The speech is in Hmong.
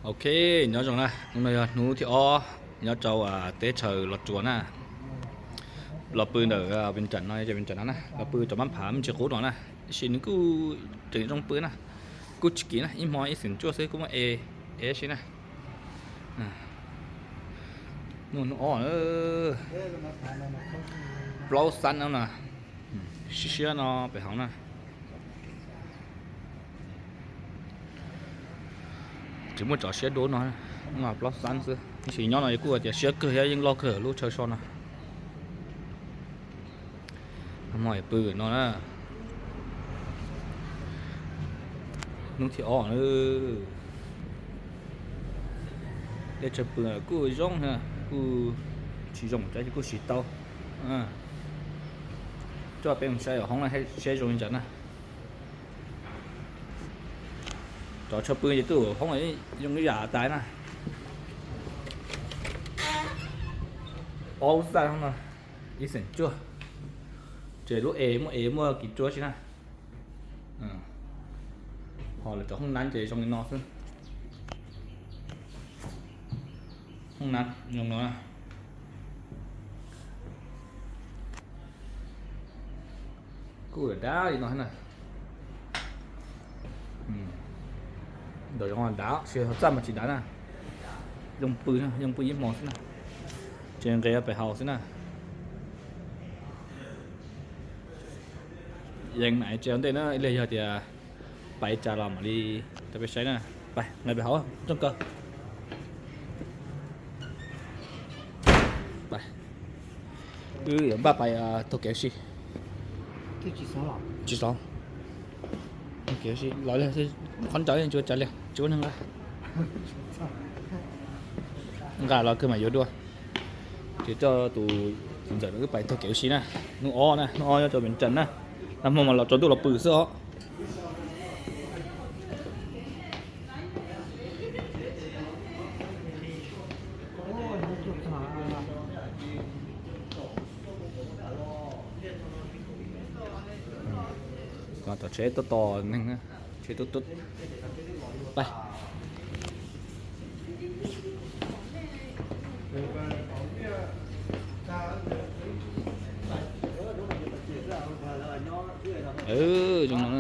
Ok, nyob zoo na, hnub no yog hnub thib ob nyob rau teb chaws Los Tsuas na. Los pw ntawm Vias Cas no, Vias Cas no na, los pw rau Mab Phav me ntsis qub no na, tab sis nws kuj tseem zoo pw na, kuj tsis kim na, ib hmo ib xees cuaj xwb kuj muaj ev, ev si na. Hnub, hnub ob, plaub xab no na, siab siab no pem hauv na. Tsis muaj cov siab dub no, plaub xab xwb, tab sis nyob no kuj tias siab kawg thiab yeej loj kawg lub chaw so no. Hmo pw no na, hnub thib ob na. Tej chaw pw kuj zoo, kuj tsis zoo tab sis kuj siv tau. Coj peb mus saib hoob na, saib zoo li cas na. Cov chaw pw ces twb hoob zoo ib yam tas na. Ob lub xab no, ib xees cuaj, ces lub ev muaj, ev muaj kiv cuab si na. Ho lawv cov hoob nab ces zoo li no xwb. Hoob nab zoo no. Kuj dav li no na. Ntawm zoo dav, tsis txaj mas tsis dav na. Zoo pw, zoo pw ib hmo xwb na. Ces nqis pem hauv xwb na. Yeej mam tsev ua ntej na, ib pliag yog tias pais cas los mam li rau peb saib na. Pais nqis pem hauv rooj kaw. Wb yuav npaj pais taug kev ua si. Tsis xav, qhov ntawd tsis ua cas li, tsis ua neeg nqa. Nqa los kawg mam yuav dua. Ces coj tus txiv ntxawm no wb pais taug kev ua si na. Hnub ob na, hnub ob nyob rau Vias Cas na. Nag hmo mas los tsaus ntuj los pw xwb os. Tom tsheb tuaj tos neeg, tsheb tuaj, tuaj, pais. Zoo no.